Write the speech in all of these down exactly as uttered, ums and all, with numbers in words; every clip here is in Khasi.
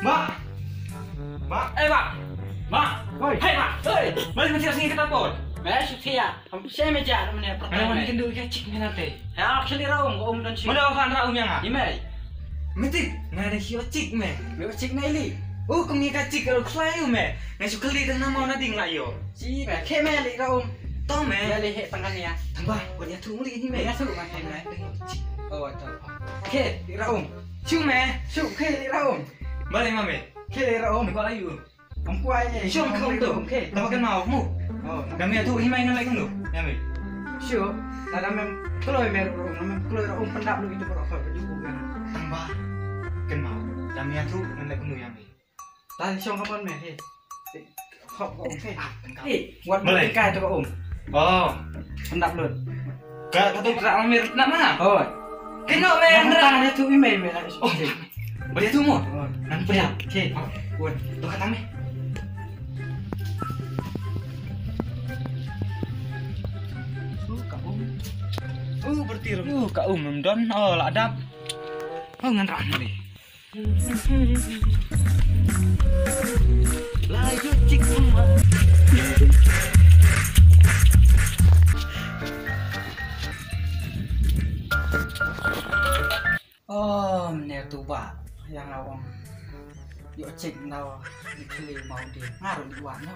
Ba. Ba. Eh, ba. Ba. Hoi. Hei, ba. Hei. Mali mesti sini kita pun. Ba, shutia. Ham shem ja mane. Mana mana kendu ka chik mena te. Ha, khali ra um, um don shi. Mana kan ra um yang ah. Imai. Mesti, mana shi chik me. Me chik na ili. Oh, kami ka chik kalau khlai me. Na shu khali dan nama na ding la yo. Shi me, khe me li ra um. To me. Me li he tangan ya. Tamba, buat ya tu muli ni me. Ya tu ma he me. Oh, to. Khe li ra um. Shu me. Shu khe li ra um. Balik mame. Khe li ra um. Kau ayu. Ong kwai ne. Shu ong kau tu. Khe. Tamba kan mau mu. Oh. Dami ya tu himai na lai kan tu. Ya me. Shu. Ada mem kloi me ru, mem kloi ra um pendap lu itu ko ko ju kan. Tamba. Kan mau. Dami ya tu na lai kan tu ya me. Lai shong ka mon me he. Hop ko he. He, wat me kai to ka um. Oh. Pendap lut. Ka ka tu tra me na ma. Oh. Kino me na ta ne tu email me la. Oh. Ba tu mo. Nan pria. He. Wat to ka tang me. Uh, ka um. Uh, bertir. Uh, ka um mem don. Oh, la dap. Oh, ngan rah ni. Layu cik semua. Oh, mane tu ba yang awang. Yo cik nau di keli mau di ngaru di wan no.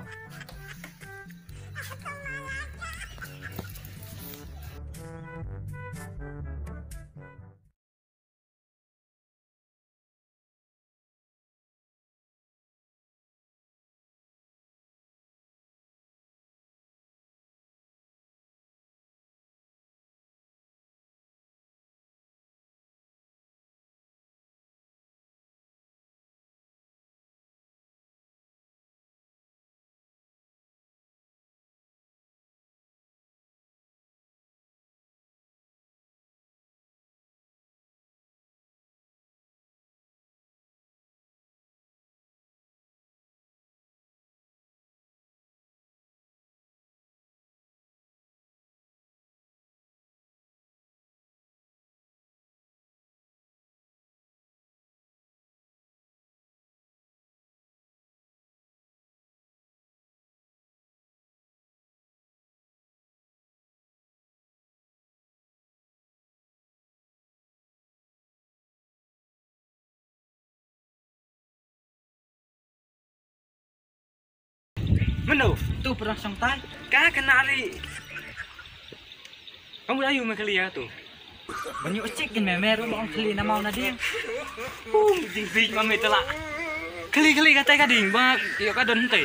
Mano? Tu perang song tai. Ka kenari. Kamu ayu me kali ya tu. Banyu cik kin me me ru long kali nama na dia. Pum jing jing mame tela. Kali kali kata ka ding ba yo ka don te.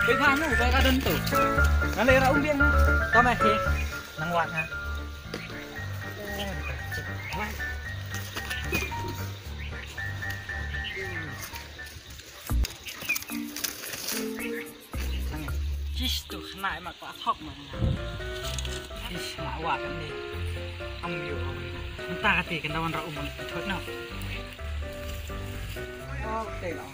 Pe ba nu ba ka don tu. Nale ra um biang na. Ka me he. Nang wat na. Chis tu khnai ma ko athok ma. Chis ma wa kan ni. Am yo. Nta ka ti kan dawan ra um thot no. Okay lo.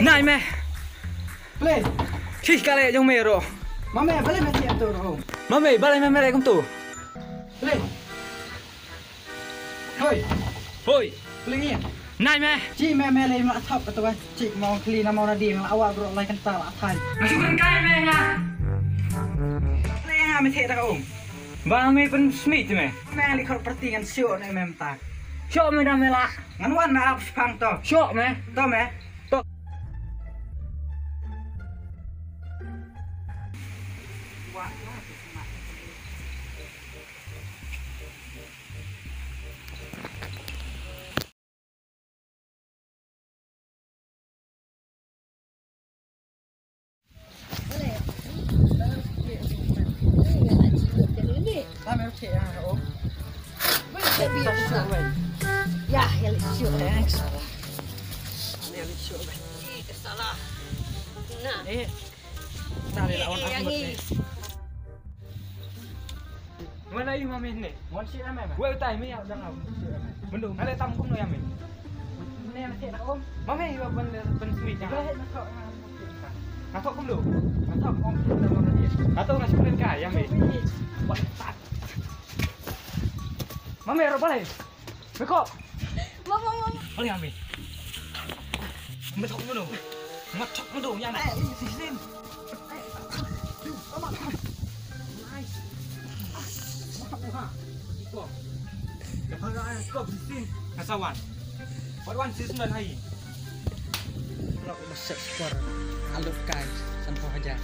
Nai me. Play. Chih kale jong me ro. Mame, balei me tiap tu ro? Mame, balei me mere kum tu? Play. Hoi. Hoi. Play ni. Nai me. Chi me me le ma thap ka tu ba. Chi mo kli na mo na di ma awa bro lai kan ta la thai. Masuk kan kai me nga. Play nga me the ta ka um. Ba me pen smit me. Me li khor perti ngan sio ne me mta. Sio me da me la. Ngan wan na ap spang to. Sio me. To me. To. Tam er che ya o. Wei, ya bi ya. Ya, ya li shu, thanks. Ya li shu, wei. Ih, salah. Nah. Eh. Nah, le lawan aku ni. Mana yu mami ni? Mon si ame. Wei, utai mi ya dang au. Mendung, ale tam kum no ya mi. Mami, yu ban, ban sumi ka. Ngatok kum lu. Ngatok kum. Ngatok ngas kulen ka ya mi. Mami, ro balai. Mekop. Mama, mama. Balai ya mi. Ngatok kum lu. Ngatok kum lu ya mi. Kasawan. Wat wan season dan hai. Lok masak skor. Alut kai. Sanphew hajar.